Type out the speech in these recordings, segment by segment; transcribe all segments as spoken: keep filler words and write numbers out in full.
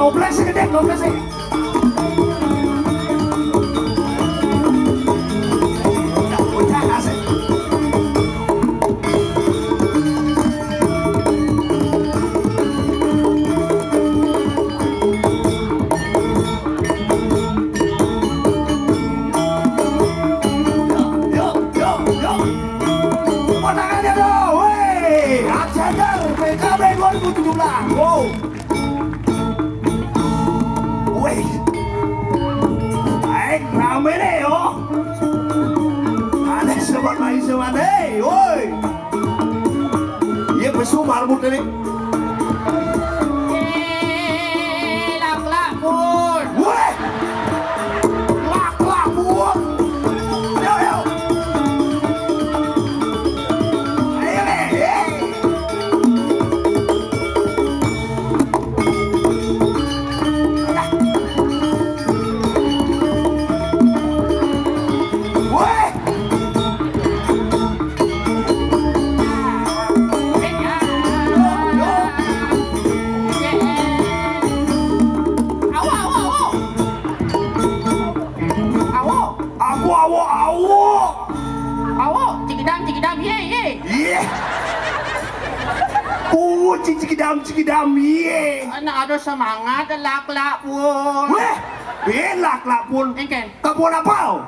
Toples sing gedé, toples sing. Bocah asik. Yuk, yuk, yuk, yuk. Tepuk tangannya dong. Weh, Art Center P K B dua ribu tujuh belas. Wow. Weh. Baik, rame nih, yo. Ada sobat main sobat, hei, woi. Iya, pesu marbut ini. Eh, laklak pun. Weh. Laklak pun. Yo, yo. Ayo, eh, eh. Weh. Awo, awo, awo. Awo. Aku awo, awo. Awo, cikidam, cikidam, ye, ye. Ye. Pungut ci-, cikidam, cikidam, ye. Anak ada semangat, laklak pun. Weh, ben laklak pun. Engken. Kapun apa?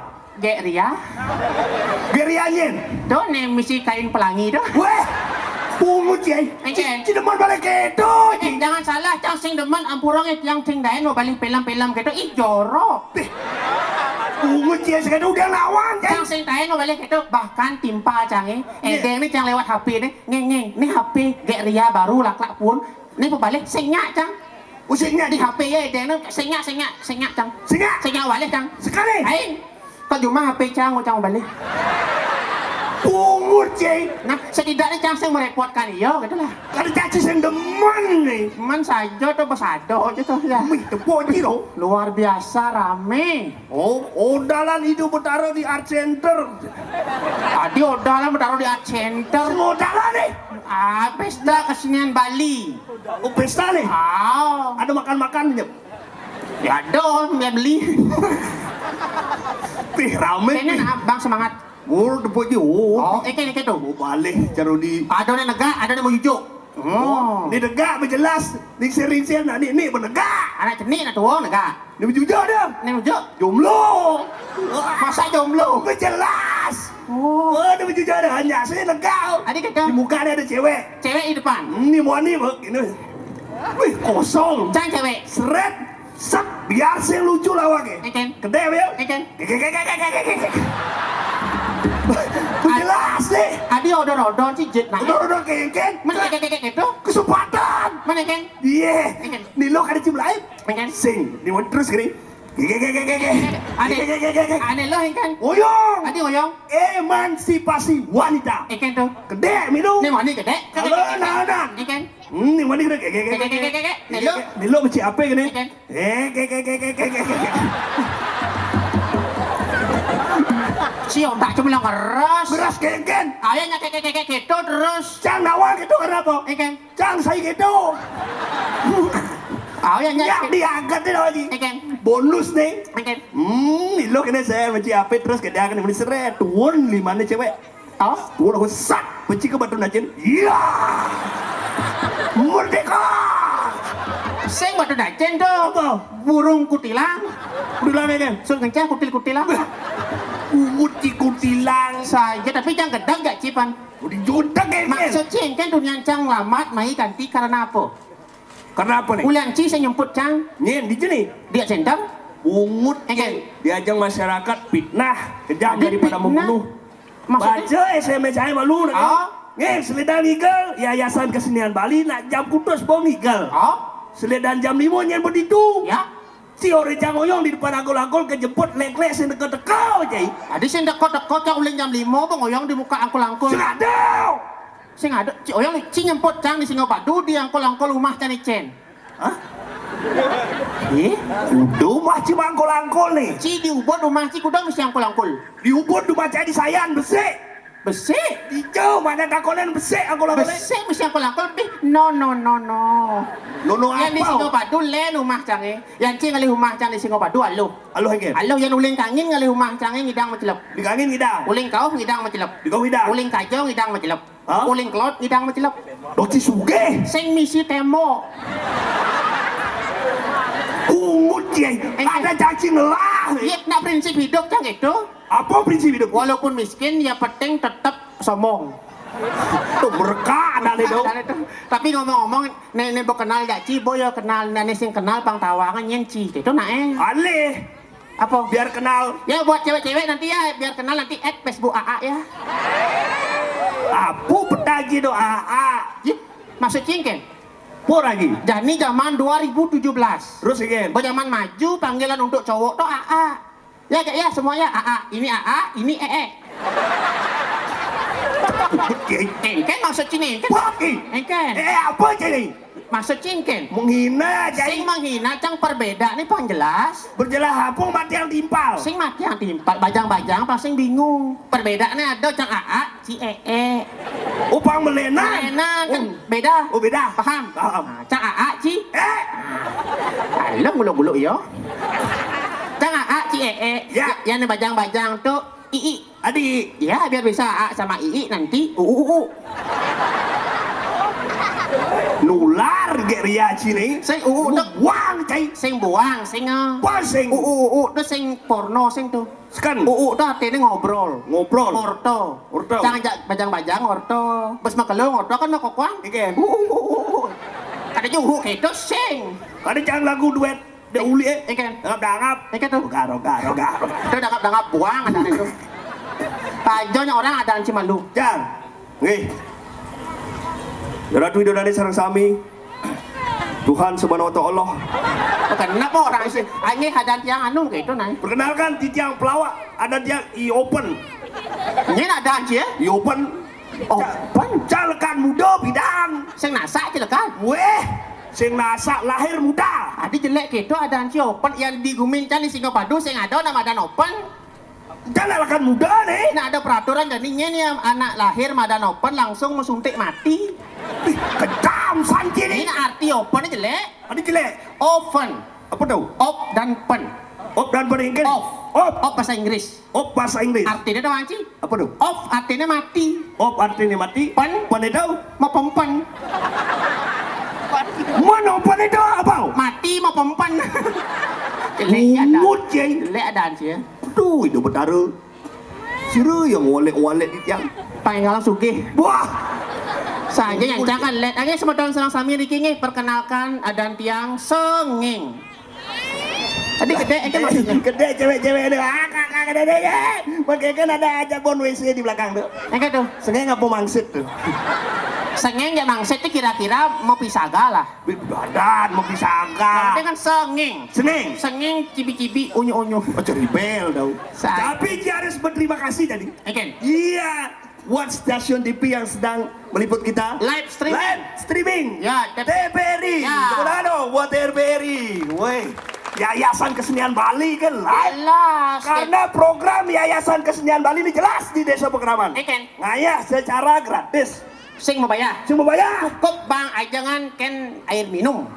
Gek Ria. Gek Ria nyen. Tuh, nih misi kain pelangi tuh. Weh, pungut ci, ai. Engken. Ci, ci demen balik keto, ci. Eh, jangan salah, cang sing demen ampura nge tiang sing daen mau balik film-film gitu. Ih, jorok. Ih, pungut ci, ai, sekedo udah lawan, ci. Cang sing daen mau balik gitu, bahkan timpa cang, eh. Iya. Edeng nih cang lewat H P nih. Ngeng, ngeng, nih H P Gek Ria baru laklak pun. Nih mau balik, sing nyak cang. Usik nyak di H P ya, edeng nih, sing nyak, sing nyak, sing nyak cang. Sing nyak? Sing nyak balik cang. Sekali? Aing. Kok cuma H P cang, cang balik. Pungut, ci. Nah, setidaknya cang sing merepotkan iyo gitu lah. Kada caci sing demen nih. Demen saja tuh, besado gitu ya. Wih, tepuk ci lo. Luar biasa rame. Oh, odalan itu betara di Art Center. Tadi odalan betara di Art Center. Odalan nih. Ah, pesta kesenian Bali. Oh, pesta nih. Ah. Ada makan-makan, Nyep? Ya ada, biar beli. Ih, rame. Ini nih. Nah, Bang, semangat. Oh, tepuk ci, oh. Oh, eke, eke tuh. Oh, balik, caro di. Ada nih negak, ada nih mau jujuk. Oh. Nih negak, bejelas. Nih sering-sering, nah, nih, nih, benegak. Anak cenik, nah, tuh, negak. Nih mau jujuk dah. Nih mau jujuk. Jomblo. Masa jomblo? Bejelas. Oh. Oh, nih mau jujuk dah, hanya saya negak. Adi kata. Di muka ada cewek. Cewek di depan. Ini mau nih, Bu. Ini. Wih, kosong. Cang cewek. Seret. Set, biar sing lucu lawaknya. Engken. Gede, Bil. Engken. Jelas nih. Adi odor-odor sih, jet nah. Odor-odor kayak engken. Mana kayak, kayak, kayak gitu? Kesempatan. Mana engken? Iya. Engken. Nih lo kada cium lain. Engken. Sing, nih mau terus gini. Ade, ade lo engken. Oyong. Adi oyong. Emansipasi wanita. Engken tuh. Gede, minum. Nih mani gede. Halo, nah, nah. Engken. Hmm, nih mani gede. Kayak, kayak, kayak, kayak, kayak. Nih lo. Nih lo mesti apa gini? Engken. Eh, ke, ke, ke, ke, ke, ke, ke. Si otak cuma yang ngeres. Ngeres kengken. Ayahnya ke, ke, ke, ke, gitu terus. Cang nawar gitu karena apa? Engken. Cang saya gitu. Ayahnya. Ya, ke- diangkat nih lagi. Engken. Bonus nih. Engken. Hmm, lo kena saya menci apa terus ke dia akan ini seret. Tuun lima nih cewek. Oh? Tuun aku sak, peci ke batu nacin. Iya. Merdeka. Sing batu nacin tuh. Apa? Burung kutilang. Kutilang ya, kan? Sun kencah kutil-kutilang. Ungut ci kutilang. Saja, tapi jangan gedang gak cipan. Udah jodang ya, kan? Maksud ci kan tuh nyancang lamat, mai ganti karena apa? Karena apa nih? Ulian ci saya nyemput cang. Nyen, di sini. Dia center. Ungut. Engken. Diajang masyarakat fitnah, kejam. Adi daripada fitnah. Membunuh. Maksudnya? Baca S M S saya malu, nah, kan? Oh. Nih, seledan igel, Yayasan Kesenian Bali, nak jam kutus bong igel. Oh. Seledan jam lima nyen begitu. Ya. Si orang cang oyong di depan angkol-angkol kejemput lek-lek sing teko-teko aja. Adi sing teko-teko cang uling jam lima bong oyong di muka angkol-angkol. Sing ada. Sing ada, ci oyong ci nyemput cang di Singapadu di angkol-angkol rumah cang icen. Hah? Eh? Udah rumah ci mangkol-angkol nih. Ci di ubud rumah ci kuda mesti angkol-angkol. Di ubud rumah ci di Sayan besik. Besik. Ijo, mana takonan besik aku lah boleh. Besik mesti aku lakon, pi. No, no, no, no. No, no. Yang di apa? Singopadu, lain umah cangé. Yang cing ngalih umah cang di Singopadu, aluh. Aluh, engké. Aluh, yang uling kangin ngalih umah cangé ngidang macelep. Di kangin ngidang. Uling kauh ngidang macelep. Di kauh ngidang. Uling kaja ngidang macelep. Hah? Uling kelod ngidang macelep. Doci sugih. Sing misi témbok. Ungut, Yai. Engké. Ada cacing lah. Iya, nak prinsip hidup cang itu. Apa prinsip hidup? Walaupun miskin, ya penting tetap sombong. Tuh, berkah ada nih, dong. Ada tuh. Tapi ngomong-ngomong, né, né bo kenal jak ci, bo ya kenal, né, né sing kenal pang tawangan nyén ci. Itu nak, eh. Alih. Apa? Biar kenal. Ya, buat cewek-cewek nanti ya, biar kenal nanti add Facebook A A ya. Apa petagi do A A? Ji, maksud cing kén? Pur lagi. Jani zaman dua ribu tujuh belas. Terus, engké? Ba zaman maju, panggilan untuk cowok tuh A A. Ya, ya, ya, semuanya A A. Ini A A, ini E E. Engké maksud cing, engké. Wah, ih. Engké. Eh, apa cing? Maksud cing kén? Menghina, cai. Sing menghina, cang perbeda nih, pang jelas. Berjelas apa mati yang timpal? Sing mati yang timpal, bajang-bajang, pang sing bingung. Perbedaannya ada, cang A A, ci E E. Oh, pang melénan. Melénan, kan beda. Oh, beda. Paham? Paham. Nah, cang A A, ci. Eh. Alah, gulu-gulu, yo. Cang A A, ci E E. Ya. Ya, yang bajang-bajang tuh, I I. Adi. Ya, biar bisa A sama I I nanti. U, U, U, U. Nular gé ria cini. Sing U, U, tuh. Buang, cai. Sing buang, sing, eh. Apa sing? U, U, U, U, tuh sing porno, sing tuh. Sekan. U, U, tuh artinya ngobrol. Ngobrol. Orto. Orto. Jangan ja-, bajang-bajang, orto. Bes makelung, orto kan mau kokoang. Engké. U, U, U, U, U. Kada juhu, gitu, sing. Kada jangan lagu duet. Dek uli, eh. Engké. Dangap-dangap. Engké tuh. Roga, roga, roga, roga. Itu dangap-dangap buang ada itu. Tajonya orang ada anci malu. Jang. Nggih. Ratu Widodari sareng sami. Tuhan Subhanahu wa Ta'ala. Kenapa orang sih? Anjing ada tiang anu gitu, nah. Perkenalkan, titiang pelawak, ada tiang I Open. Ini ada anci ya? I Open. Open? Calekan muda bidang. Sing nasak calekan. Wéh, sing nasak lahir muda. Adi jelék gitu, ada anci Open yang di gumin can di Singapadu sing ada nama ada Open. Calekan muda nih. Nah, ada peraturan jadi nyén ya anak lahir madan Open langsung mesuntik mati. Ih, kejam sanci nih. Ini arti Open jelék. Adi jelék. Open. Apa tuh? Op dan pen. Op dan pen, engké. Off. Op. Off bahasa Inggris. Op bahasa Inggris. Artinya tuh anci. Apa tuh? Off artinya mati. Op artinya mati. Pen. Pen itu? Mau pempen. Mana pen itu apa? Mati mau pempen. Jelék ada. Ungut, cai. Jelék ada anci ya. Aduh, itu betara. Sira yang walek-walek di tiang. Pang ngalang sugih. Wah. Saja yang cakap lét. Oké, semeton sareng sami niki nggih, perkenalkan adan tiang Senging. Adi gedé, engké maksudnya. Gedé cewek-cewek itu. Ah, kakak gedé deh, ya. Pakai kan ada aja bon W C di belakang tuh. Engké tuh. Senging apa mangsit tuh? Senging ya mangsit tuh kira-kira mau pisaga lah. Badan mau pisaga. Berarti kan senging. Senging. Senging cibi-cibi, unyu-unyu. Oh, ceribel tau. Tapi dia harus berterima kasih tadi. Engké. Iya. Buat stasiun T V yang sedang meliput kita. Live streaming. Live streaming. Ya, T V. T V R I. Ya. Tepuk tangan dong buat T V R I. Woi. Yayasan Kesenian Bali kan live. Jelas. Karena program Yayasan Kesenian Bali ini jelas di Desa Pekraman. Engké. Ngayah secara gratis. Sing mabayah. Sing mabayah. Cukup bang ajangan kén air minum.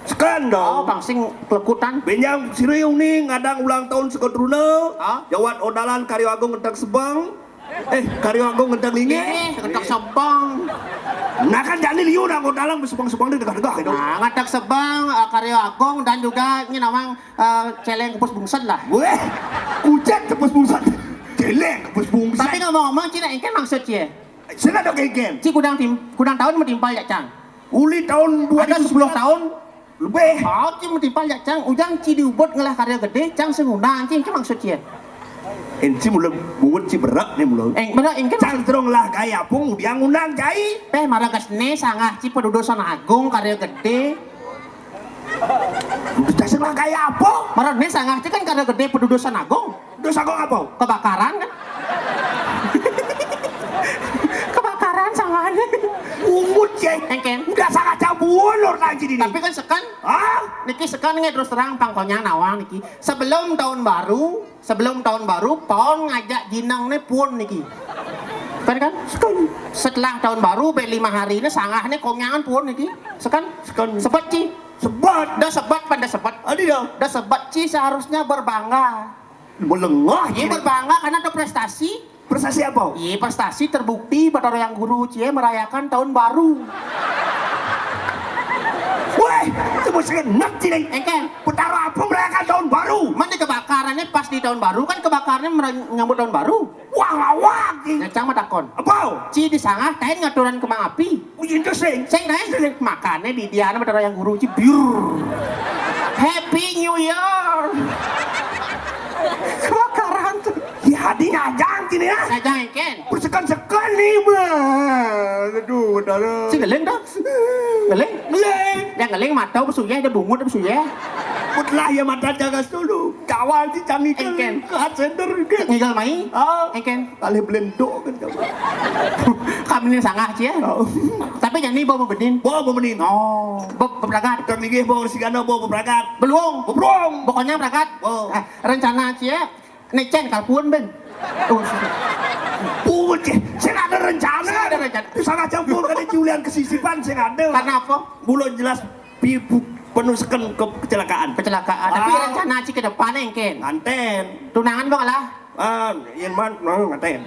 Sekan dong. Oh, bang sing kelekutan. Benjang sira uning ngadang ulang tahun sekatruna. Hah? Jawat odalan Karya Agung Genteng Sebang. Eh, Karya Agung Genteng Linggih. Ih, Genteng Sebang. Nah kan jani liu dah odalan Sebang-Sebang dia degah-degah gitu. Nah, Genteng Sebang, eh, Karya Agung dan juga ini namang, eh, Celeng Kepus Bungsat lah. Wéh, kucek Kepus Bungsat. Celeng Kepus Bungsat. Tapi ngomong-ngomong, cina engké maksud cie. Sing ada kéngkén. Ci kudang tim-, kudang tahun matimpal ya, Cang. Uli tahun dua ribu sembilan. Ada sepuluh tahun. Lebih. Oh, ci matimpal ya, Cang. Ujang ci diubut ngelah karya gedé, Cang sing ngundang, ci, ci maksud ci ya. Enci mula bungut ci berak nih mula. Eh, berak, engké. Cang terus ngelah gaya apa, udiang ngundang, cai. Péh, mara kesné sanggah ci padudusan agung karya gedé. Udah sing lah gaya apa? Mara né sanggah ci kan karya gedé padudusan agung. Terus aku apa? Kebakaran kan? Kebakaran sanggahné. Ungut, cai. Engké. Udah sangat campur lur nang ci dini. Tapi kan sekan. Hah? Niki sekan nggih terus terang pang konyang nawang niki. Sebelum tahun baru, sebelum tahun baru, paon ngajak jineng né pun niki. Kan, kan? Setelah tahun baru, be lima hari ini sangahne konyangan pun iki. Sekan? Sekan. Sebet, Ci. Sebet. Dah sebet, pan dah sebet. Adi dah. Dah sebet, Ci, seharusnya berbangga. Melengah, Ci. Berbangga karena ada prestasi. Prestasi apa? Iya, prestasi terbukti Bathara Hyang Guru, Ci, merayakan tahun baru. Weh, cuma segenap, Ci, nih. Engken. Bathara apa merayakan tahun baru? Mana kebakarannya pas di tahun baru, kan kebakarannya mera-, nyambut tahun baru. Wah, lawak, Ci. Ya, cang mah takon. Apa? Ci, di sangah, tain ngaturan kembang api. Oh, iya, itu sing. Sing, tain. Sing. Makanya di dia Bathara Hyang Guru, Ci, biur. Happy New Year. Kebakaran tuh. Ya, hadi ngajang, Ci, nih, ya. Ngajang, engken. Persekan-sekan nih, mah. Aduh, Bathara. Sing ngeling dah. Ngeling? Ngeling. Ya, ngeling mata apa suyeh, ada bungut apa suyeh. Putlah ya mata jaga dulu. Kawan si Cang Nigel. Engken. Ke heart center, engken. Nigel mai? Ah. Engken. Kalih belendok kan kawan. Kami ni sangah, Ci, ya. Oh. Tapi jani bawa bebenin. Bawa bebenin. Oh, bawa bepragat. Kami gih bawa sigana bawa bepragat. Beluung. Beluung. Pokoknya pragat. Oh. Eh, rencana, Ci, ya. Nih, Cen, kalpun, ben. Oh, Puji, saya ada rencana. Saya ada rencana. Itu sangat campur kan, Julian kesisipan, saya ada. Karena apa? Bulan jelas pi-, pu-, penuh seken ke kecelakaan. Kecelakaan. Tapi ah, rencana Ci ke depan, engken. Nganten. Tunangan, Bang, lah? Ah, yang mana? Nah, nganten.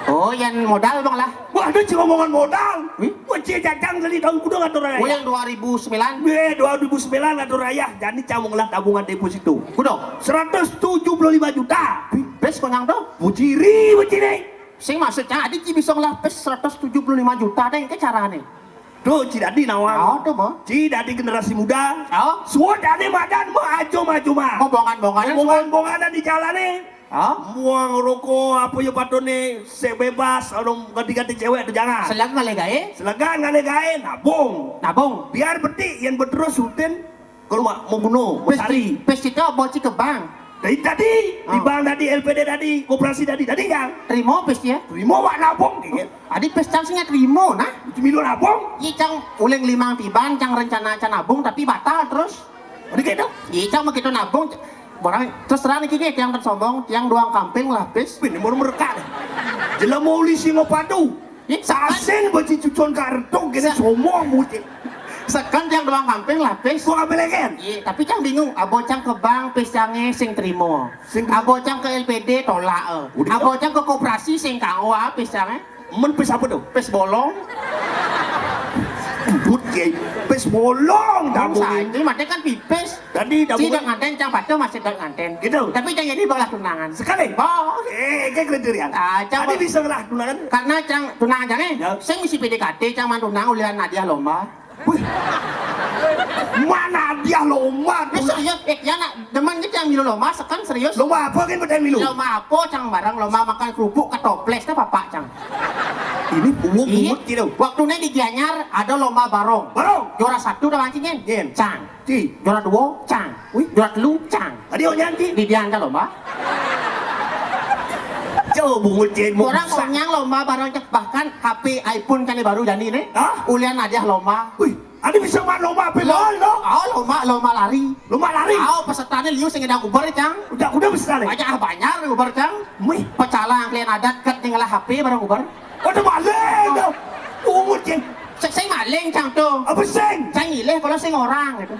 Oh, yang modal, Bang, lah? Wah, ada cuma omongan modal. Wih? Wah, Ci jajang dari tahun kuda ngatur raya. Oh, yang dua ribu sembilan? Eh, dua ribu sembilan ngatur raya. Jadi cang mau ngelah tabungan deposito. Kuda? Seratus tujuh puluh lima juta. Wih, bes konyang tuh. Bujiri, bujiri. Sing maksudnya, adi Ci bisa ngelah bes seratus tujuh puluh lima juta deh, ke carane. Tuh, Ci Dadi nawang. Oh, tuh, Bang. Ci Dadi generasi muda. Oh. Suat ade madan mau ajo maju mah. Mau bongan-bonganan. Mau bongan-bonganan di jalan nih. Hah? Muang rokok apa ya patone sek bebas, orang ganti-ganti cewek tu jangan. Selegan ngalih gae? Selegan ngalih gae, nabung. Nabung. Biar betik yang berterus rutin ke rumah mau bunuh, pes, besari. Pes kita bocil ke bank. Dari tadi, di ah, bank tadi, L P D tadi, koperasi tadi, tadi kan? Terima pes ya? Terima wak nabung, dikit. Adi pes cang singa terima, nah? Itu milu nabung? Iya, cang uling limang tiban, cang rencana cang nabung, tapi batal terus. Udah gitu? Iya, cang begitu nabung, barang terus terang iki, iki, tiang kan sombong, tiang doang kamping lah, pes. Ini mau merekat. Jelema uli singo padu. Ih, sasin beci cucon kartu, gini sa- sombong, bocil. Sekan tiang doang kamping lah, pes. Gua ngambil lagi. Iya, tapi cang bingung, abo cang ke bank, pes cange sing terima. Sing abo cang ke L P D tolak, eh. Udah. Abo cang ke koperasi sing kanggo, ah, pes cange. Men pes apa tuh? Pes bolong. But, ya. Pes bolong, tabung. Saja, mate kan pipis. Tadi tabung. Tidak nganten, cang patuh masih tak nganten. Gitu. Tapi cang jadi bakal tunangan. Sekali? Oh. Eh, kayak kriteria. Ah, cang tadi bisa ngelah tunangan. Karena cang tunangan cang, eh? Ya. Sing misi P D K T, cang man tunangan ulian hadiah lomba. Wih. Mana dia lomba? Eh, serius? Eh, ya nak, demen gitu yang milu lomba, sekan serius. Lomba apa kan betul milu? Lomba apa, cang, barang lomba makan kerupuk ketoples, apa, Pak, cang? Ini umum. Iya. Umut gitu. Waktu ini di Gianyar ada lomba barong. Barong. Juara satu dah mancingin. Iya. Cang. Ci. Juara dua, cang. Wih. Juara telu, cang. Tadi orang nyanyi. Di dia ada lomba. Jauh bungut jahit mau orang rusak. Orang yang lomba barang cek, bahkan H P iPhone kali baru jadi nih. Hah? Ulian hadiah lomba. Wih, ada bisa main lomba apa? Lo, lo? Oh, lomba, lomba lari. Lomba lari? Oh, pesertanya liu sing udah kuber, cang. Udah, udah pesertanya? Banyak, ah, banyak kuber, cang. Wih. Pecalang kalian adat ket tinggal H P barang kuber. Waduh, maling tuh. Bungut, Cing. Sing, sing maling, cang, tuh. Apa sing? Cang ilih kalau sing orang gitu.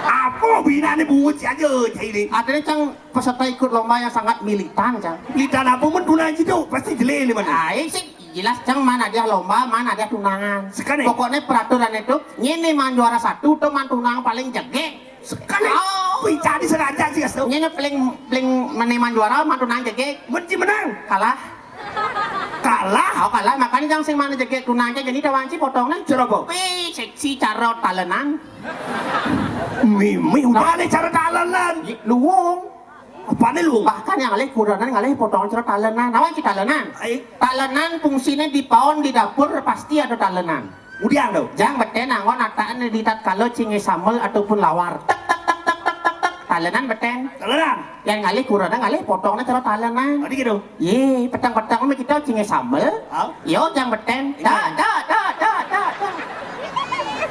Apa binane bungut si aja, cang ini? Artinya, cang, peserta ikut lomba yang sangat militan, cang. Militan apa men tunai gitu? Pasti jelek ini mana? Ah, ini sih jelas, cang, mana dia lomba, mana dia tunangan. Sekali. Pokoknya peraturan itu, ini man juara satu, tuh man tunangan paling jegek. Sekali. Oh. Wih, jadi sengaja sih, Gas, tuh. Ini paling, paling meneman juara, man tunangan jegek. Menci menang. Kalah. Kalah? Oh, kalah. Makanya jangan sing mana jegek tunangan, jadi tawanci potongnya. Cara apa? Wih, seksi cara talenan. Mimi, udah ada cara talenan. Ih, luwung. Apa nih luwung? Bahkan yang ngalih kurenan ngalih potongan cara talenan. Nawan ci talenan? Ai. Talenan fungsinya di paon, di dapur pasti ada talenan. Udiang tuh. Jang beten anggo nataan di tatkala cinge sambel ataupun lawar. Tek, tek, tek, tek, tek, tek, tek. Talenan beten. Talenan. Yang ngalih kurana ngalih potongnya cara talenan. Tadi gitu. Ye, petang-petang mah kita cinge sambel. Hah? Yo, jang beten. Iya. Dak, dak, dak, dak, dak, dak.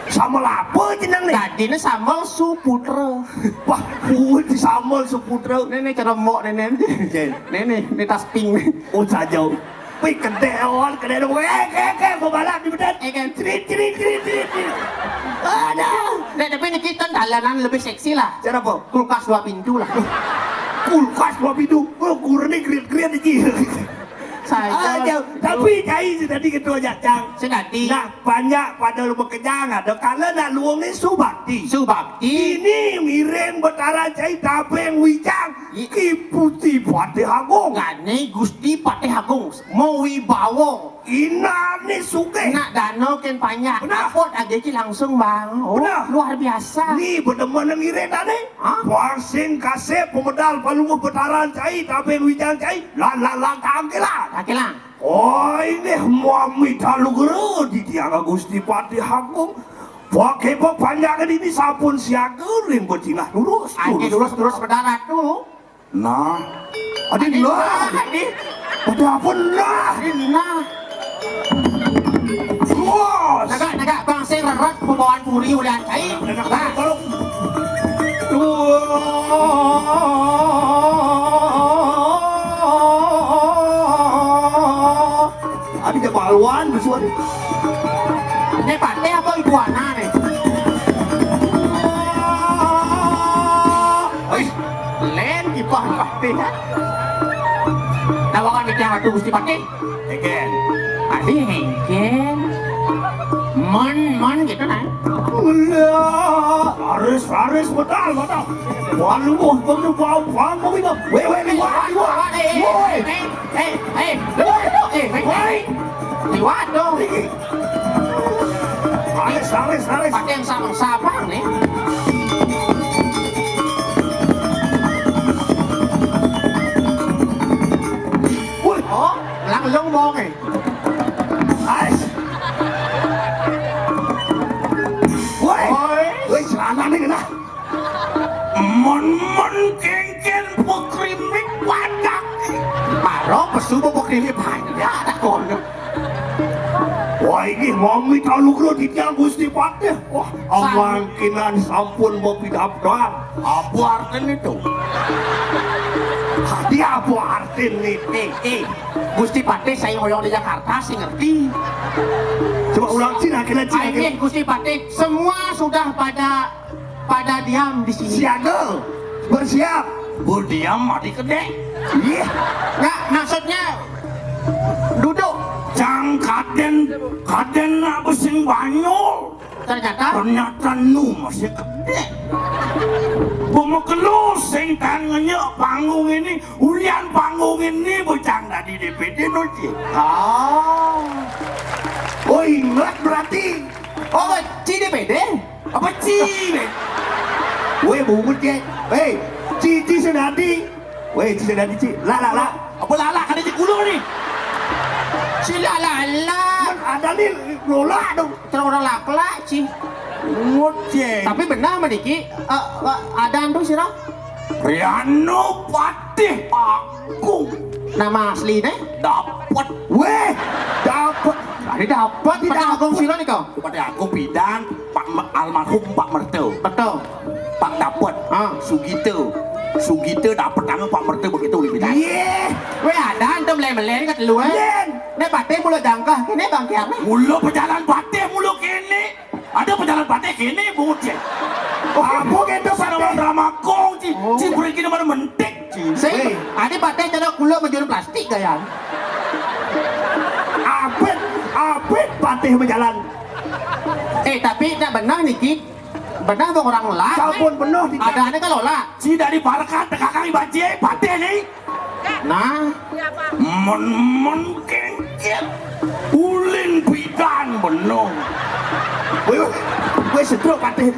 Sambel apa jeneng nih? Tadinya sambel Suputra. Wah, kuwi sambel Suputra. Ini, ini cara mok, ini, ini. Iya. Ini, ini, ini tas pink. Oh, sajau. Wih, kedék on, kedék on. Eh, eh, eh, mau balap di badan. Eh, kan. Cerit, cerit, cerit, cerit, cerit. Aduh. Nah, tapi niki kan dalanan lebih seksi lah. Cara apa? Kulkas dua pintu lah. Kulkas dua pintu. Oh, kurni gerit-gerit iki. Saya. Ah, jauh. Tapi cai sing dadi ketua jajang. Sing dadi. Nah, banyak pada lu bekejang ada kala nak luwunge subakti. Subakti. Ini ngiring Betara cai tabeng wijang. I- Ki Puti Patih Agung. Gane Gusti Patih Agung. Mau wibawa. Inane sugih. Nak dana ken panjak. Benar. Dapet aja ki langsung, Bang. Oh, benar. Luar biasa. Ni bedemen ngiring tadi. Hah? Bang sing kasih pemedal palungguh betaran cai, tabeng wijang cai. Lan, lan, lan, tangkilan. Tangkilan. Oh, ini muami talu guru di tiang Gusti Patih Agung. Pakai panjak ini sampun siaga ring betinah lurus. Aji lurus, lurus bedarat tuh. Nah. Adi lah. Adi. Pada apa lah? Adi nah. Bos. Negak, negak, bang, sing reret pembawaan puri ulian cai. Negak, negak, negak. Wah. Adi ke baluan, besuan. Ini patih apa iguana nih? Wih, len kipah patih. Tawakan kita Ratu Gusti Patih. Egen. Adi egen. Mon, mon gitu nah. Laris, laris, betul, betul. Walu, bau, bau, bau, bau, bau, bau. Weh, weh, liwat, liwat. Woi. Eh, eh, eh. Woi. Eh, eh. Woi. Liwat dong. Laris, laris, laris. Pakai yang sama-sama nih. Woi. Oh, lang long bong eh. Ais. Woi. Woi. Woi, celana nih kena. Men-men kengken pekrimit panjak. Maro pesu pekrimit panjak, tak kono. Wah, ini mami talu kro di tiang Gusti Patih. Wah, amangkinan sampun mapidabdab. Apa artin itu? Tadi apa artin itu? Eh, eh, Gusti Patih, saya hoyong di Jakarta, sih ngerti. Coba ulang, Cina, kena Cina. Ayo, Gusti Patih, semua sudah pada pada diam di sini. Siaga. Bersiap. Berdiam mati kedek. Iya. Nggak, maksudnya duduk. Cang kaden, kaden nak besing banyu. Ternyata? Ternyata nu masih kedek. Bumekelu sing kan ngenyek panggung ini, ulian panggung ini bocang tadi D P D no, Ci. Oh. Oh, ingat berarti. Oh, Ci D P D? Apa Ci, be? Weh, bungut, Ci. Hei, Ci, Ci Senadi. Weh, Ci Senadi, Ci. Lah, lah, lah. Apa lah, lah? Kada Ci kulo nih. Ci lah, lah, lah. Kan ada nih, lola dong. Terus orang laklak, Ci. Bungut, Ci. Tapi benar, meniki, eh, eh, adan tuh, sira? Riano Patih Agung. Nama asli deh? Dapet. Weh, dapet. Tadi dapet, Patih Agung sira nih kau? Patih Agung bidan, Pak Me-, almarhum Pak Merto. Betul. Pak Dapet. Ah. Sugito. Sugito dapet tangan Pak Merto begitu, bidan. Iya. Weh, ada antum meleng-meleng kat luar. Yen. Nek patih mulu jangkah, kene bangkiang. Mulu pejalan patih, mulu kene. Ada pejalan patih kene, bungut, Ci. Oh, apa gitu, Patih? Drama kong, Ci. Oh. Ci, beri kene mana mentik, Ci. Sing, weh. Ade patih cara kulo menjual plastik gaya. Apit, apit patih berjalan. Eh, tapi tak benar niki. Benar tuh orang lah. Sampun benar di. Ada aneh kalau lah. Ci dari Barakat, tekakang ibaci, patih nih. Nah, men-men kengkit. Ulin pidan benung. Woi, woi, woi, sedro patih.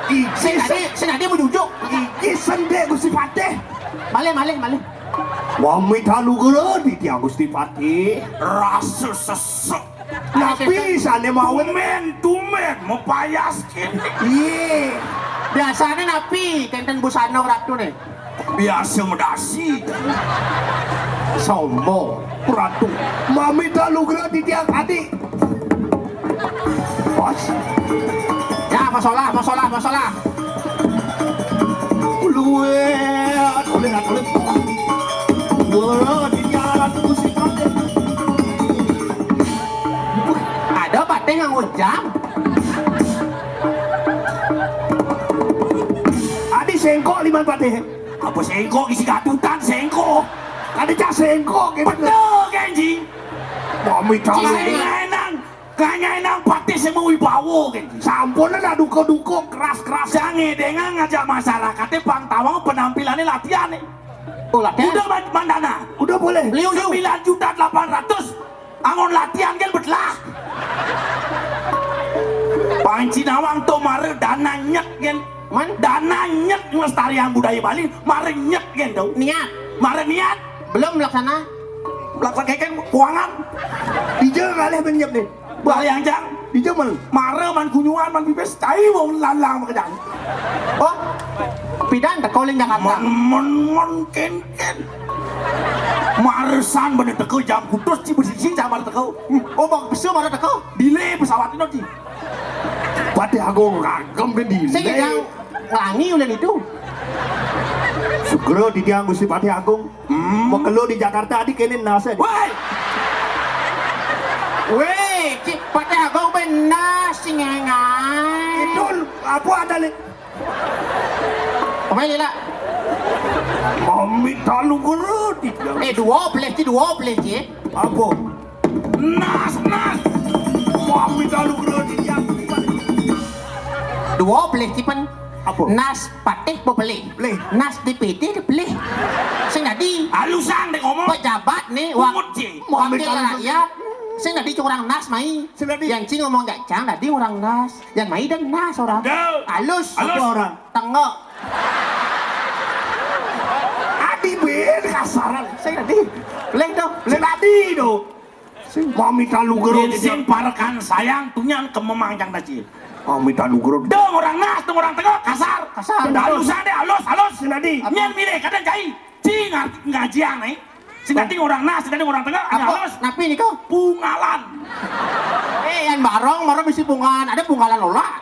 Iki sing tadi, sing tadi mau jujuk. Iki sendek Gusti Patih. Malih, malih, malih. Wami talu guru di tiang Gusti Patih. Rasa sesek. Napi sane mawon? Tumen, tumen, mepayas kene. Iye. Biasane napi kenten busana ratu ne? Biasa medasi. Sombong. Ratu. Mami talu guru di tiang adi. Bos. Ya, masalah, masalah, masalah. Luwe, oleh, oleh. Guru di tiang ratu musik. Jam. Adi sengkok liman patih. Apa sengkok isi gatutan sengkok? Kada cak sengkok gitu. Betul, Genji. Mami tahu. Kaya enang, kaya enang patih sing mawibawa, Genji. Sampun lah duka-duka, keras-keras. Jangan dengan ngajak masyarakatnya, bang tawang penampilannya latihan nih. Oh, latihan? Udah, Man-, Mandana. Udah boleh. Liu, liu. Sembilan juta delapan ratus. Angon latihan kan betelah. Panci nawang to mara dana nyet kan. Man? Dana nyet ngelestarian budaya Bali, mara nyet kan tau. Niat. Mara niat. Belum melaksana. Melaksana kan keuangan. Dija ngalih ben nyet nih. Bali anjang. Dija man. Mara man kunyuan man pipis cai wong lalang makejang. Oh. Pidan teko ling Jakarta. Man, man, man, ken, ken. Maresan bener teko jam kutus ci besisi jam mara teko. Oh, bang, pesu mara teko. Delay pesawat ini, ci. Patih Agung kagem ke delay. Sing yang ngelangi ulen itu. Segera titiang Gusti Patih Agung. Hmm. Mau keluar di Jakarta, adik kene nase. Woi. Weh, cik Patih Agung benar sing ngai. Itu apa ada li? Kembali lah. Mami talu gerut. Eh, dua belas, ci, dua belas, ci. Apa? Nas, nas. Mami talu gerut. Dua belas, ci, pen. Apa? Nas patih apa pelih? Pelih. Nas D P D ke pelih? Sing dadi. Alusan dek ngomong. Pejabat nih, wak-, Pungut, ci. Wakil rakyat. Sing dadi orang nas mai. Sing dadi. Yang ci ngomong gak cang, dadi orang nas. Yang mai dan nas orang. Dah. Alus. Alus. Apa orang? Tengok. Adi ben kasaran. Sing dadi. Pelih tuh. Sing dadi tuh. Mami talu gerut. Sing parekan sayang tunyan ke memang jang daci. Mami talu gerut. Dong orang nas, dong orang tengok, kasar. Kasar. Alusan deh, alus, alus. Sing dadi. Nyen milih kadang cai. Ci ngar-, ngajian nih. Sing dadi orang nas, sing dadi orang tengok, apa? Alus. Napi nih kau? Pungalan. Eh, yang barong, barong bisi pungalan. Ada pungalan olah.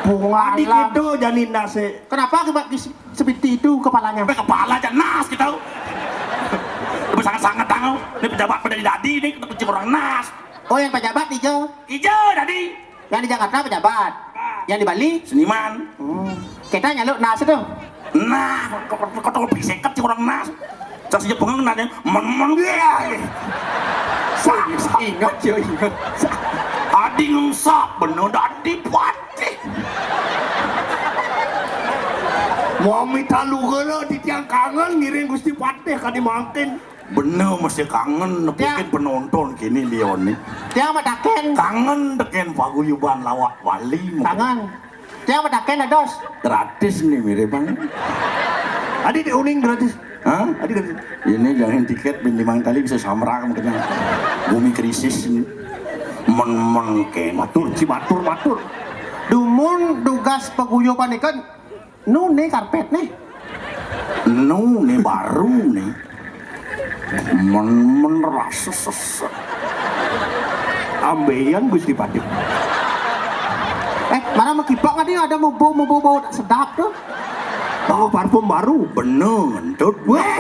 Pungalan. Adik itu jadi nase. Kenapa keba-, di Seperti itu kepalanya. Sampai kepala aja nas kita. Udah sangat-sangat tahu. Ini pejabat pada dadi ini kita kunci orang nas. Oh, yang pejabat ijo. Ijo tadi. Yang di Jakarta pejabat. Yang di Bali seniman. Hmm. Kita nyaluk nas itu. Nah, kok kok kok bisa seket sih orang nas. Cak sih pengen nanya, men-men dia. Sa-, sa-, ingat, yo, ingat. Adi ngengsap bener dadi patih. Mami talu gelo di tiang kangen ngiring Gusti Patih kadi mangkin. Bener masih kangen nepukin penonton kini Leon nih. Tiang mataken. Kangen deken paguyuban lawak Bali. Kangen. Tiang mataken dados. Gratis nih mirip bang. Adi di uning gratis. Hah? Adi gratis. Ini jangan tiket bin limang kali bisa samrak makanya. Bumi krisis ini. Men-men ke matur, ci matur, matur. Dumun dugas paguyuban ikan. Nu nih karpet nih. Nu nih baru nih. Men-men rasa sesek. Ambeien Gusti Patih. Eh, mana mekibak tadi ada mau bau, mau bau, bau sedap tuh. Bau parfum baru. Bener, ngentut. Weh,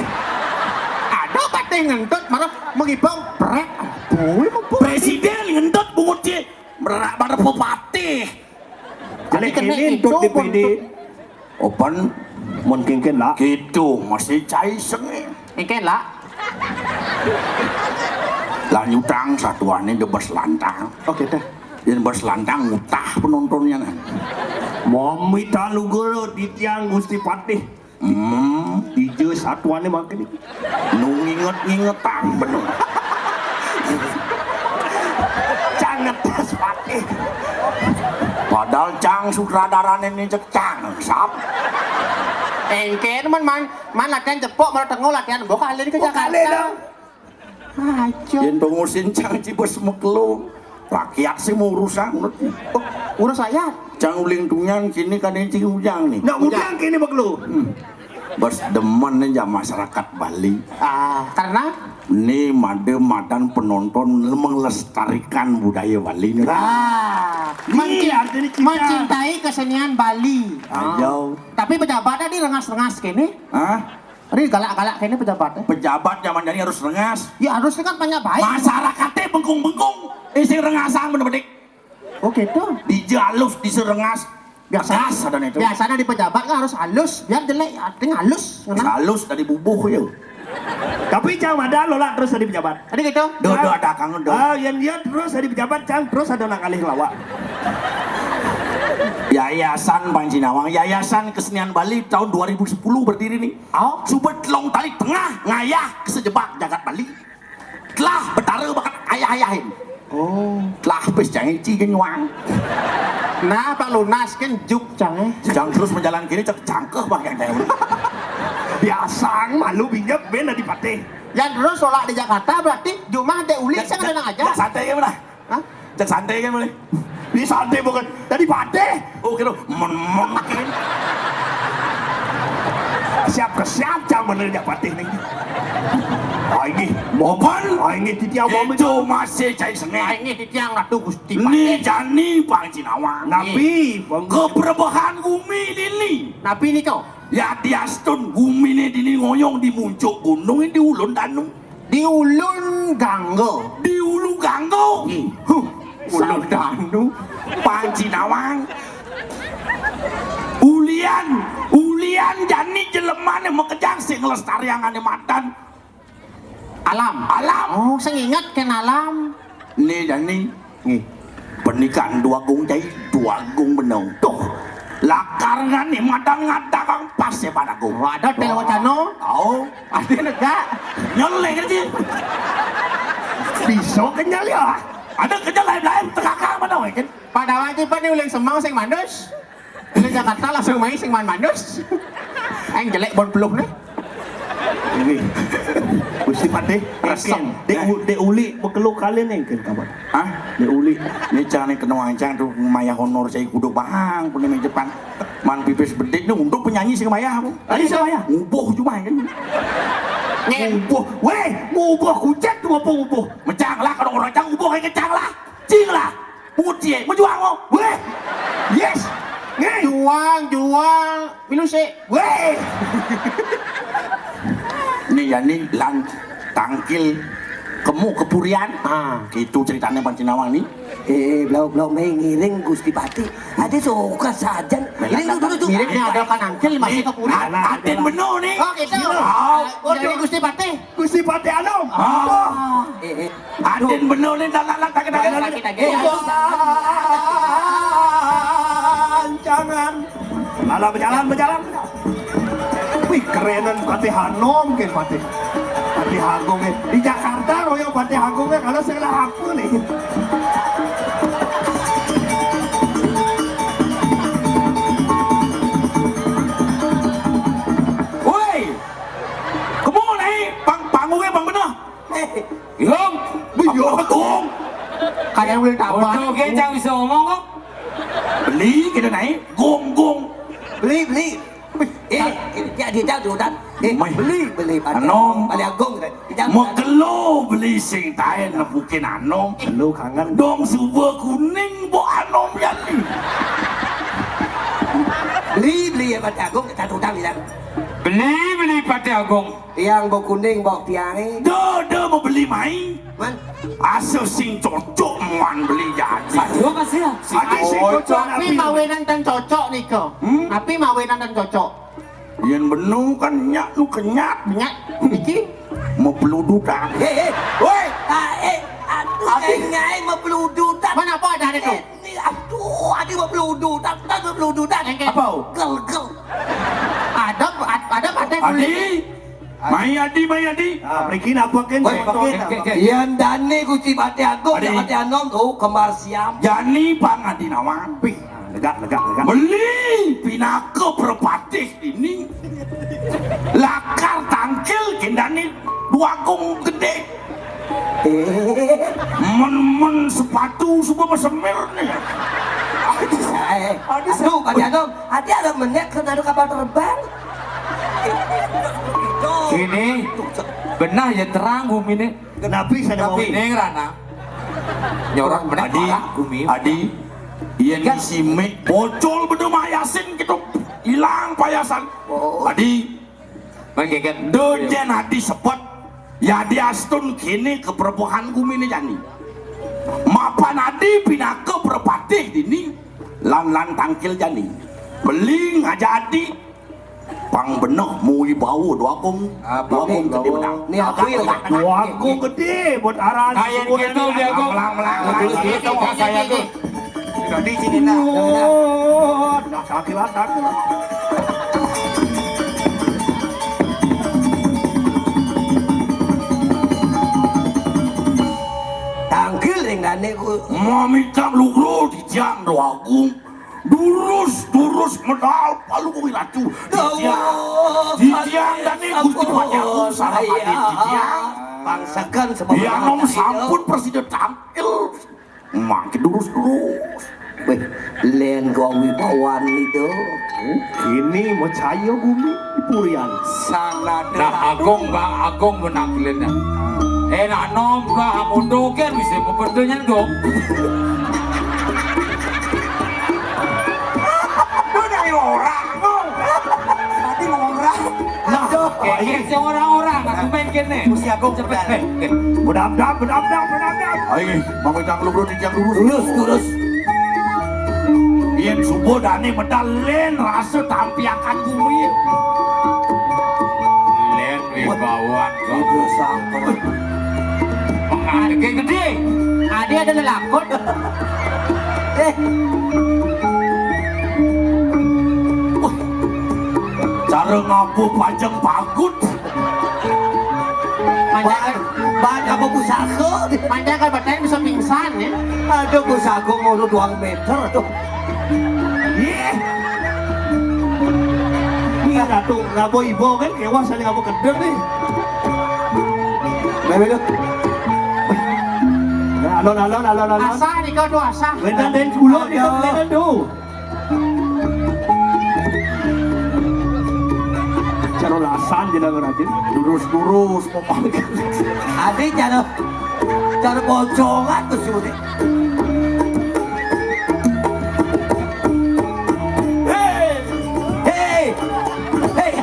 ada patih ngentut, mana mekibak brek. Bau, mau bau. Presiden ngentut bungut, ci. Merak pada bupati. Jadi kena ini itu untuk D P D. Open. Mun kengken lah. Gitu, masih cai senge. Kengken lah. Lanjutang satuannya debes lantang. Oke teh. Yang debes lantang ngutah penontonnya nah. Mami talu gelo di tiang Gusti Patih. Hmm. Ijo satuannya makin. Nu nginget-ngingetang bener. Cang ngetes patih. Padahal cang sutradarane ni cek cang sap. Engken man man man latihan jepok malah tengok latihan bokal ini ke Jakarta. Aja. Yen pengusin cang cibes mekelo. Rakyat sih mau urusan menurut. Oh, urus rakyat. Cang uling tunyan kini kan encing ujang nih. Nah, ujang kini mekelo. Hmm. Bos demen nih ya masyarakat Bali. Ah, karena? Nih made madan penonton melestarikan budaya Bali nih. Ah, ini mencintai kesenian Bali. Ayo. Tapi pejabatnya di rengas-rengas kini. Hah? Ri galak-galak kéné pejabat, eh. Pejabat zaman jani harus rengas. Ya, harus kan banyak baik. Masarakat bengkung-bengkung. Eh, sing rengasang bener bedik. Oh, gitu. Dija alus, dija rengas. Biasa. Tegas adané itu. Biasanya di pejabat kan harus halus, biar jelek, artinya halus. Halus dari bubuh ya. Tapi cang mada lola terus jadi pejabat. Ada gitu? Dodo ada kangen dong. Ah, yang dia terus jadi pejabat, cang terus ada nak kalih lawa. Yayasan Panji Nawang, Yayasan Kesenian Bali tahun dua ribu sepuluh berdiri nih. Oh. Suba telung tali tengah ngayah ke sejebak jagat Bali. Telah betara bakat ayah-ayahin. Oh. Telah pis jangan ci genyuang. Nah, Pak Lunas kan juk cang, eh. Cang terus menjalan kiri, cek cangkeh bang yang jauh. Biasang malu binjep ben di patih. Yang terus solat di Jakarta berarti jumah dek ulik saya kadang aja. Santai ya mana? Hah? Cek santai kan boleh. Ini santai bukan. Tadi patih. Oh, kira men-men. Siap ke siap cang bener jak patih nih. Oh, ini mopan. Oh, ini titiang momen. Itu masih cai sengeh. Ah, ini titiang Ratu Gusti Ini Patih. Jani Panji Nawang. Napi? Keperebahan gumi dini. Napi nih kau? Ya diastun gumi nih dini ngoyong di muncuk gunung di ulun danu. Di ulun ganggo. Di ulu ganggo. Ih. Huh. Ulun danu. Panji Nawang. Ulian, ulian jani jelemané makejang sing nglestariangané madan. Alam. Alam. Oh, sing ingat kén alam. Né jani. Nih. Pernikahan dua gung cai, dua gung benung. Tuh. Lakar ngané madan ngadakang pas ya pada gung. Wadah tel wacana. Oh. Ada negak. Nyelek aja. Bisa kenyal ya. Ada kenyal lain-lain tekakang mana weh kan? Pada waktu pan uling semang sing manus. Uling Jakarta langsung main sing man manus. Aing jelek bon peluh nih. Ini. Gusti Patih, resep. Dek u- dek uli bekelu kali nih kan kabar. Hah? Dek uli. Ini cang nih kena wancang tuh mayah honor saya kudu bahang punya main Jepang. Man pipis bedik nih untuk penyanyi sing mayah aku. Tadi sing mayah. Ngubuh cuma kan. Ngubuh. Weh, ngubuh kucek tuh apa ngubuh? Mecang lah kalau orang cang ngubuh kayak kecang lah. Cing lah. Pungut cie, mau juang mau. Weh. Yes. Ngeh. Juang, juang. Milu sih. Weh. Nih ya nih lan tangkil kemu kepurian. Ah, gitu ceritanya Panji Nawang nih. Eh, blau blau main ngiring Gusti Patih. Ada suka sajan. Ini tuh dulu tuh. Mirip nih ada kan angkil masih kepurian. Aden bener nih. Oh, gitu. Oh, jadi Gusti Patih. Gusti Patih Anom. Ah. Eh, eh. Aden bener nih tak tak tak tak tak. Jangan. Alah berjalan berjalan. Wih kerenan Patih Anom ke Patih. Patih Agung ke. Di Jakarta royong Patih Agung ke kalau saya lah aku nih. Woi. Kemu naik pang panggungnya bang bener. Eh, Ilung. Iya. Agung. Kadang boleh tambah. Ojo ke cang bisa ngomong kok. Beli kita naik gong gong. Beli beli. Eh, ya di tahu tuh dan. Eh, beli beli pada Anom. Pada Agung kan. Mau kelo beli sing taen nepukin Anom. Lu kangen. Dong suba kuning bo Anom ya ni. Beli beli ya pada Agung kita tuh bilang. Beli beli pada Agung. Tiang bau kuning bau tiangé. Do do mau beli mai. Man. Asa sing cocok muan beli jadi. Aduh masih ya. Adi sing cocok. Tapi mawinan dan cocok nika. Hmm? Tapi mawinan dan cocok. Yen benu kan nyak lu kenyat. Nyak iki mau peludutan. Hei, hei, woi, ah, eh, aduh, nyai mau peludutan. Mana apa ada itu? Eh, ini, aduh, ada mau peludutan, tak mau peludutan. Apa? Gel gel. Ada ada ada. Adi. Mai Adi, mai Adi. Ah, mriki napa kén? Woi, kén, kén, kén. Yan dane Gusti Patih Agung, Adi. Patih Anom, oh, kembar siam. Jani pang Adi Nawang. Wih, legak, legak, legak. Beli pinaka prepatih ini. Lakar tangkil kendane dua agung gede. Eh. Men-men sepatu suba mesemir nih. Aduh, saya. Aduh, Patih Agung. Adi ada menek kena ada kapal terbang. Ini benah ya terang bumi ini. Tapi saya mau ini Rana. Nyorot menek Adi, malah bumi. Adi, iya nih si Mik bocol bener mayasin gitu. Hilang payasan. Oh. Adi, Pageket. Dojén adi sepet, yadiastun kéné kaprabhuahan guminé jani. Mapan adi pinaka prapatih dini, lan lan tangkil jani. Beli ngajak adi, pang beneh mawibawa Dwagung. Ah, Dwagung gedé benar. Ni apa ya? Dwagung gedé, buat aran. Kayak gitu, Dwagung. Melang, melang, melang. Terus, terus, terus, saya tuh. Dadi sini nah. Oh, nah, takilan, takilan. Tangkil ring dané ku. Mamitang lugra titiang Dwagung. Durus, durus medal palu kuwi laju. Titiang, titiang dané Gusti Patih Agung Sarapati titiang. Bangsakan sebab. Yang nom sampun prasida tangkil. Mangké durus-durus. Wéh, lén kawibawan ida. Ini macaya bumi di Purian. Sang Nada. Nah, Agung, Mbak Agung menang lén. Eh, nak nom, Mbak, mundur kan bisa pepedenya, Agung. Lu dari orang, Agung. Tadi orang. Nah, aduh, kayak orang-orang, aku main kene. Musti Agung cepet, cepet. Bedabdab, bedabdab, bedabdab. Ayo, Mang Ujang lurus, Ujang lurus. Lurus, lurus. Yén suba dané medal lén rasa tampiakan bumi. Lén wibawan. Ibu sangker. Pengadege gedé. Adi ada lelakon. Eh. Wah. Cara ngabuh pajeng pagut. Ban, ban apa pusaka? Panjang kan badan bisa pingsan ya. Aduh, pusaka ngono dua meter tuh. Ih. Ini ratu, rabo ibu kan kewas ada apa kedep nih. Baik, baik. Ya, alon, alon, alon, alon. Asa nih kau tuh asa. Bentar, dan kulo nih, bentar tuh. Cara lasan jenengan, Raden. Durus-durus, pemangku. Adi cara, cara bocongan tuh sih. Hei! Hei! Hei!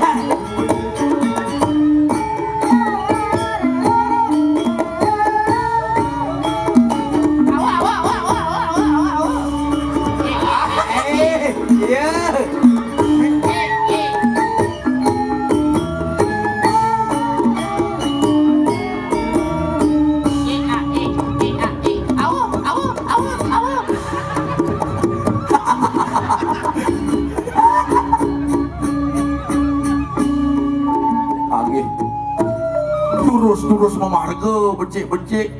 Agih. Durus-durus mamarga, becik-becik.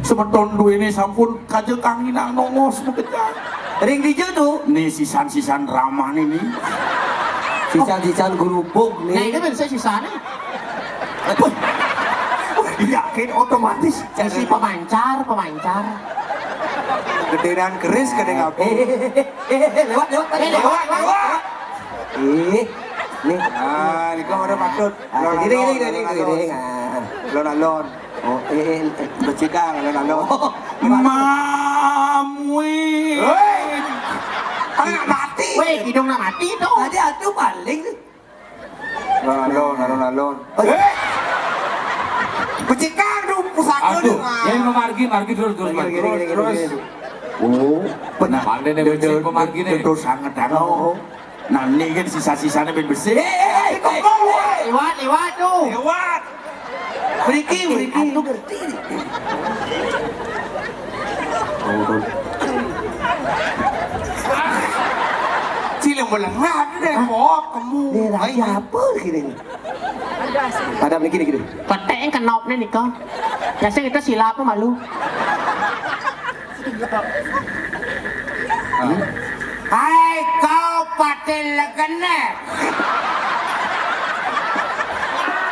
Semeton duéné sampun kaja kanginang nongos makejang. Ring dija tuh? Nih sisan-sisan ramané nih. Sisan-sisan gerubug nih. Nah, ini kan saya sisané. Aduh. Yakin otomatis. Isi pemancar, pemancar. Gedénan keris gedé ngapa? Eh, eh, eh, eh, eh, lewat, lewat, tadi lewat, lewat. Ih, nih. Ah, ini kok udah patut. Ah, alon, gini, gini, alon, gini, alon, gini, alon. Ah. Alon-alon. Oh, eh, eh, eh. Becikang, alon-alon. Oh, gimana? Mamui. Hei. Paling nggak mati. Weh, hidung nggak mati tuh. Tadi atuh paling. Alon-alon, alon-alon. Oh, iya. Hei. Becikang dong, pusaka. Aduh, dong, ah. Yang memargi, margi terus, terus, margi, margi, terus, margi, terus. Oh, nah, pandai nih, becik pemargi nih. Terus sangat, oh. Nah, ini kan sisa-sisanya ben bersih. Eh, eh, eh, eh, eh, lewat, lewat tuh. Lewat. Mriki, mriki. Aku ngerti. Oh, tuh. Cilem melengah deh, kok kamu. Ini raja apa gini nih? Ada mriki, mriki. Petek kenop nih, Niko. Biasanya kita silap malu. Hai kau Patih Legender.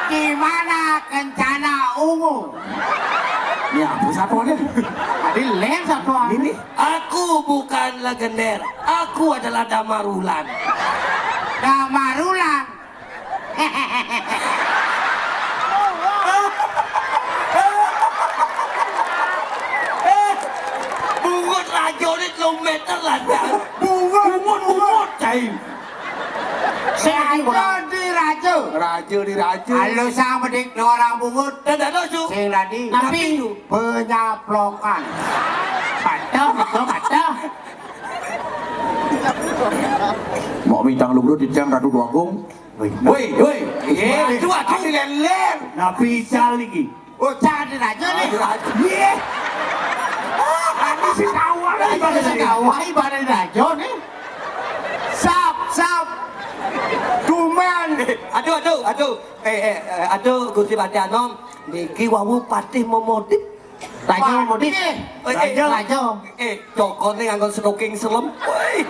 Di mana kencana ungu? Ya, apa satuannya? Tadi lem satuan. Ini. Aku bukan legender. Aku adalah Damarulan. Damarulan. Bungut raja ni telung meter lah. Bungut, bungut, bungut, cai. Raja di raja. Raja di raja. Alusang bedik dua orang bungut. Dan ada tu. Sing tadi. Napi tu? Penyaplokan. Patah, betul, patah. Mau mitang lugru di tiang Ratu Dwagung. Woi, woi. Eh, tu aku. Ati len-len. Napi ical niki? Oh, cah di raja ni. Di raja. Iya. Ini si kawan. Ini si kawan, ini raja ni. Sap, sap. Tumen. Eh, aduh, aduh, aduh. Eh, eh, eh, aduh, Gusti Patih Anom. Niki wau Patih Momodip. Raja Momodip. Eh, eh, raja. Eh, cokor ni nganggo stocking selem. Woi.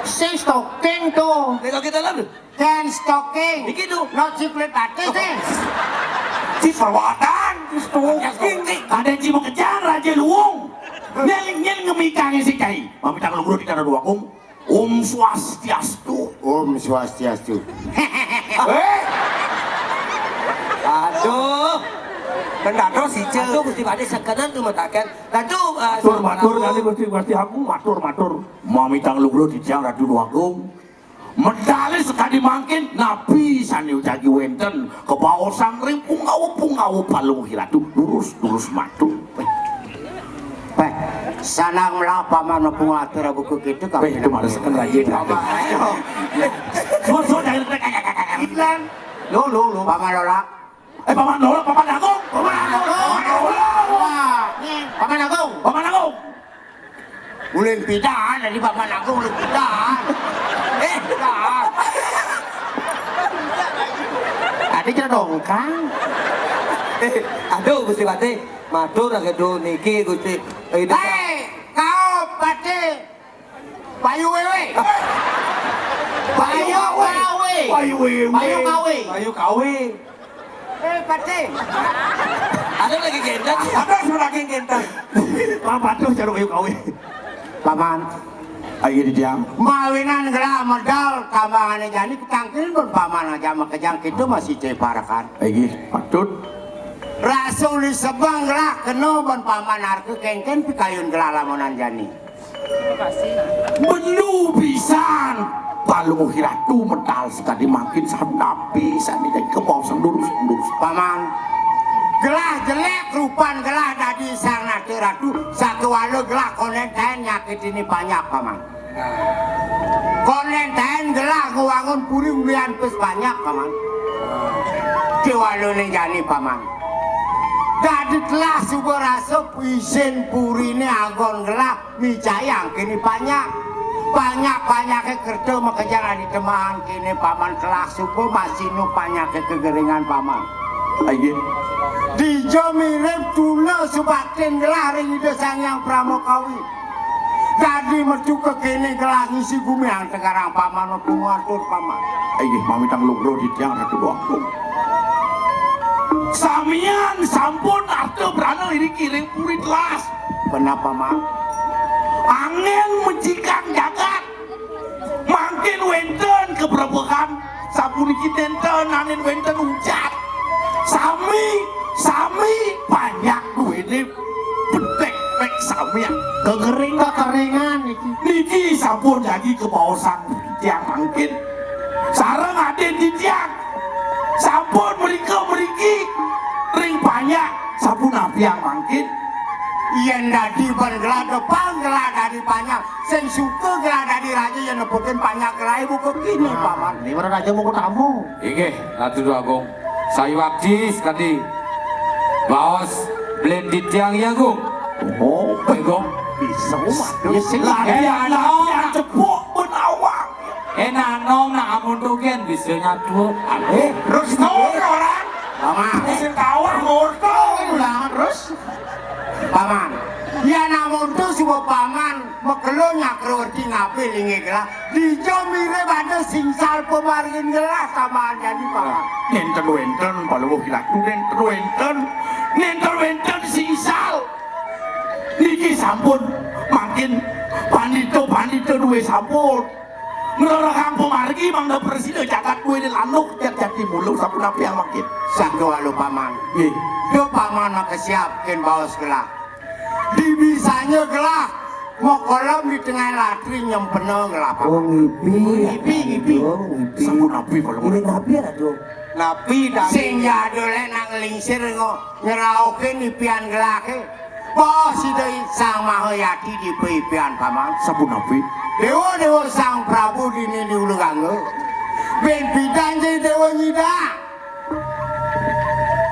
Si stocking tu. Ni kaki dalam tu. Kan stocking. Iki tu. Not secret artist ni. Di perwatan, di stocking. Kada ji makejang Raja Luwung. Nyel, nyel ngemikang si cai. Mamitang lugru di tanah Dwagung. Om Swastiastu. Om Swastiastu. Eh. Aduh. Kan dados ija. Aduh, Gusti Patih sekenan tu mataken. Aduh, eh, matur, matur, kali Gusti, Gusti aku matur, matur. Mamitang lugru di tiang Ratu Dwagung. Medale sekadi mangkin napi sane jagi wenten kabaosan ring pungawa-pungawa Palungguh Ratu, lurus, lurus matur. Peh, sanang melah paman pungatur buku kitu. Peh, itu marasaken raja. Ayo. Suwun, suwun, jangan. Iklan. Lo, lo, lo. Paman Lorak. Eh, Paman Lorak, Paman Agung. Paman Agung. Paman Agung. Wah, nih. Paman Agung. Paman Agung. Ulun pidan tadi Paman Agung, ulun pidan. Eh, pidan. Tadi kira dongkang. Eh, aduh, Gusti Patih. Matur agedu niki, Gusti. Eh, hei, kau Patih. Bayu Wewe. Bayu Kawe. Bayu Wewe. Bayu Kawe. Bayu Kawe. Eh, Patih. Ada lagi gendang. Ada lagi gendang. Paman tuh jarum Bayu Kawe. Paman. Ayo di tiang. Mawinan gelah medal tambangane jani ketangkil pun paman aja makejang kitu masih ceparekan. Ayo, patut. Rasul di sebeng gelah kena ban paman arka kengken pikayun gelah lamunan jani. Benu pisan. Palungguh Ratu medal sekadi mangkin sanapi sane dadi kebaosan durus-durus. Paman, gelah jelek rupan gelah dadi sang nata ratu, sakewala gelah konden taen nyakitini panyak, Paman. Konden taen gelah ngwangun puri ulian pes panyak, Paman. Kewala ning jani, Paman. Dadi telah suba rasa isin purine anggon gelah micayang kene panyak. Panyak-panyake kerta makejang adi temahan kene paman kelah suba masinu panyake kegeringan paman. Aye. Dija mirip tuna subaktin gelah ring Ida Sang Hyang Pramakawi. Dadi metu kekene gelah ngisi gumi ang tegarang paman, matur paman. Aye, mamitang lugra di tiang Ratu Dwagung. Samian sampun arta brana iriki ring puri telas. Kenapa, Mang? Angin mencikang jagat. Mangkin wenten keprebekan, sapuniki tenten angin wenten ujan. Sami, sami panyak duene petek pek samian. Kekering, kekeringan niki. Niki sampun jagi kebaosan tiang mangkin. Sareng aden titiang. Sampun mrika mriki ring panyak, sapunapi mangkin? Yen dadi ban gelah depan gelah dadi panyak, sing suka gelah dadi raja yen nepukin panyak gelah buka kini, paman. Ini mana raja mau tamu? Inggih, Ratu Agung. Sayuwakti sekadi baos blen titiang ya, Gung. Oh, Agung. Bisa, Mas. Lagi anak cepuk pun awak. Eh, nanom nak amun tugen bisa nyatu. Eh, terus tahu orang? Paman. Bisa tahu orang. Ulang terus. Paman. Ya namun tu suba paman makelo nyakrawarti ngabe linge gelah. Dija mirib ada singsal pamargin gelah samaan jani, paman. Nenten wenten, Palungguh Ratu, nenten wenten. Nenten wenten singsal. Niki sampun mangkin pandita-pandita duwe sampun ngrerehang pamargi mangda prasida jagat duwe di landuk jat jati mula sapunapi mangkin. Sakewalu paman. Nggih. Duh paman makesiapkin baos gelah. Dibisanya gelah Mokolom di tengah latri nyempena ngelapang. Oh, ngipi. Ngipi, ngipi. Oh, ngipi. Sampun napi, Pak Lurah? Ngipi napi, Ratu? Napi, dah. Sing jadul nak nglingsir ngo-, ngeraukin ipian gelake. Bos Ida Sang Maha Yati di ipian, Paman. Sampun napi? Dewa-dewa Sang Prabu dini di Ulu Gangga. Ben pidan je Dewa Nyida.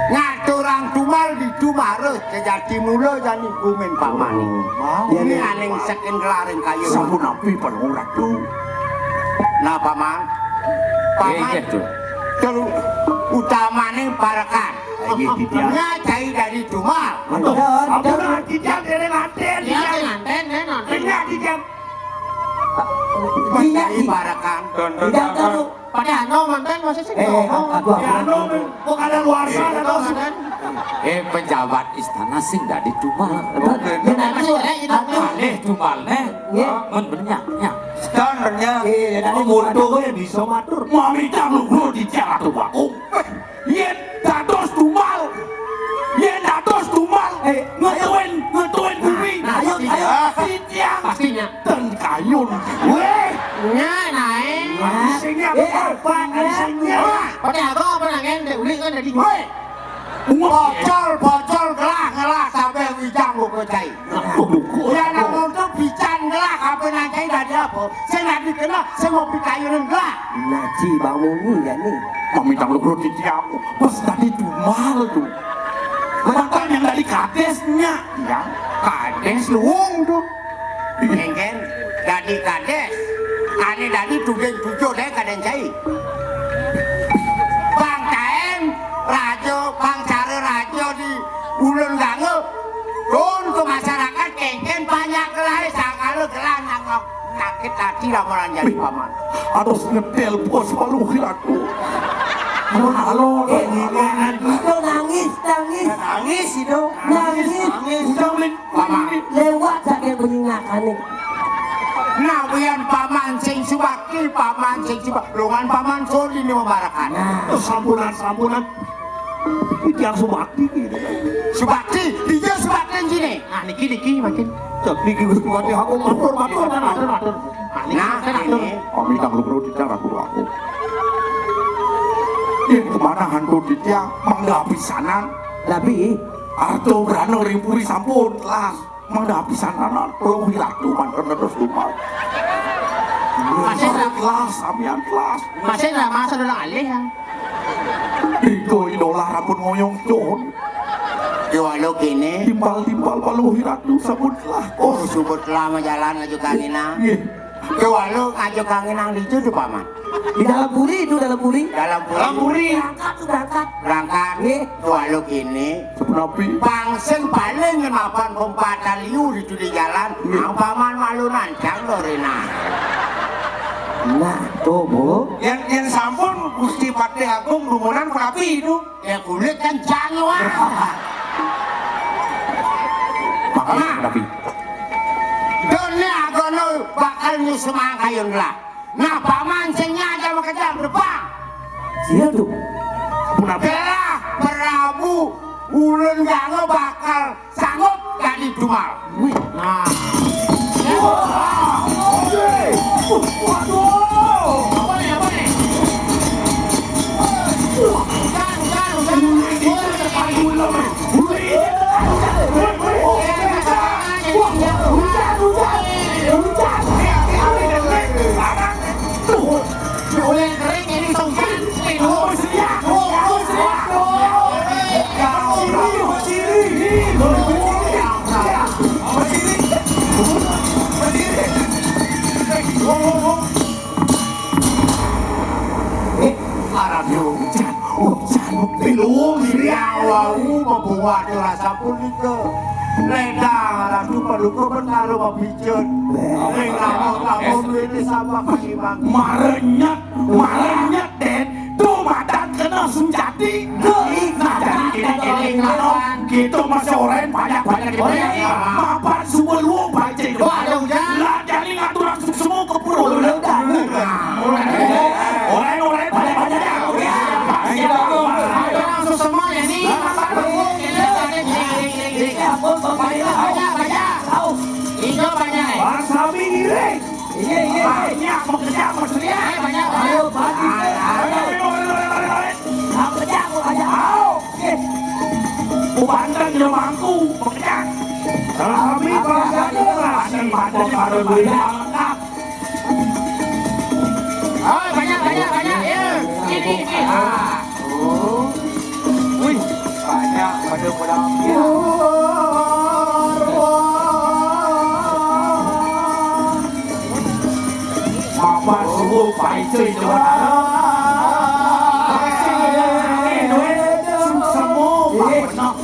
Ngaturang tumbal ditu mareh kejati mula jani gumin, Paman. Oh. Ini aning sekin gelaring kayu. Sampun napi, Pak Lurah, Ratu? Nah, Paman. Paman. Nggih, nggih, Ratu. Telu utamane parekan. Nggih, titiang. Nya cai dadi tumbal. Aduh, ampun, titiang dereng nganten, ya, titiang. Nganten, nganten. Nya, titiang. Iya, iya. Parekan. Don, don, tidak don. Tahu. Pada anu manten masih sih. Eh, eh, aku, aku. Ya, anu, kok ada luar sana, eh, tahu sih. Eh, pejabat istana sing dadi tumbal. Ya, nanti, eh, itu. Alih tumbal, neh. Iya. Men bener, ya. Stand bener. Iya, iya, tadi mutu gue bisa matur. Mami tak lugu di jalan tuh aku. Yen dados tumbal, yen dados tumbal, eh, ngetuen, ngetuen bumi. Nah, ayo, ayo. Titiang. Pastinya. Ten kayun. Weh. Nya, nae. Nah, sing apa? Eh, apa, sing apa? Pakai apa, apa nangen, dek uli kan dadi. Weh. Bocol, bocol, gelah, gelah, sampai wijang buku cai. Aduh, ya, namun tuh pican gelah, apa nang cai dadi apa? Sing dadi kena, sing mau pikayunan gelah. Nah, ci, bangun ni, ya, ni. Mami tak lugu titiang. Pas tadi tumbal tuh. Mantap yang dari kadesnya. Ya, kades luung tuh. Engken dadi kades. Ane dadi tuding tujuh deh kadang cai. Bang Taem, raja, bang cara raja di Ulun Gangga. Turun ke masyarakat, kengken banyak gelai, sakala gelah nang sakit hati lah orang jadi paman. Ados ngetel bos malu aku. Halo, halo, eh, ini, ini, ini. Itu nangis, nangis. Nangis itu. Nangis. Nangis. Udah, Lin. Paman. Lewat saking penyingakan nih. Nah, buyan paman sing subakti, paman sing subak-, longan paman soli ni membarakan. Nah. Oh, sampunan, sampunan. Iki yang subakti gitu. Subakti, dia subakti sini. Nah, niki, niki makin. Cek niki Gusti Patih aku matur, matur, matur, matur. Nah, ini. Kami tak lupa tidak aku, aku. Ini kemana hantu titiang mangga pisanan? Tapi Arto Brana ring puri sampun telas. Mangda pisan anak, tolong dilatih manten terus tumbal. Masih tak kelas, samian kelas. Masih tak masa dulu alih ya. Riko idola rapun ngoyong con. Yo, alo kene. Timbal-timbal paluh iratu sabut lah. Oh, subut lama jalan aja kangenang. Nggih. Yo, alo aja kangenang di itu tuh, Paman. Di dalam puri itu, dalam puri. Dalam puri. Dalam puri. Berangkat tuh, berangkat. Berangkat. Nggih. Yo, alo kene. Sepenapi. Bang sing paling mapan pempatan liu di, di jalan. Nggih. Ang Paman malu nancang lo, Rina. Nah, tuh, Bu. Yang, yang sampun Gusti Patih Agung dumunan penapi itu. Ya, kulit kan jangwa. Makanya, nah. Tapi dene agono bakal nyusemang kayun lah. Nah, Paman sing aja makejam depan. Siap tuh. Gelah Prabu Ulun Gangga bakal sanggup jadi tumbal. Wih, nah. Waduh. Apa nih, apa nih? Hujan, hujan, hujan. Hujan, hujan, hujan. Hujan, hujan. Hujan. Tuh. Oleh kering ini songkan. Aduh, aduh, aduh. Eh, arep hujan, hujan pilu. Siriawau mabuat rasa punika. Ledang ratu paluka bentara mapijet. Ning lamun-lamun wini sabak kaliman. Marenyet, marenyet, Den. Tumadan kena sujati. Nah, jadi eling-eling lawan. Kita masih orang banyak-banyak di banyak. Mapan semua luang pancing. Wah, ada hujan. Lah, jadi ngatur langsung semua ke pura. Udah, udah. Orang-orang banyak-banyak. Ayo, langsung semua ya, nih. Banyak, banyak. Hijau banyak. Kami bangsa ini masih pada baru beda. Oh, banyak, banyak, banyak. Ya. Ini, ini. Ah. Oh. Wih, banyak pada pulang. Ya. Mama suruh pai cuy tu. Pai cuy. Eh, duit. Semua.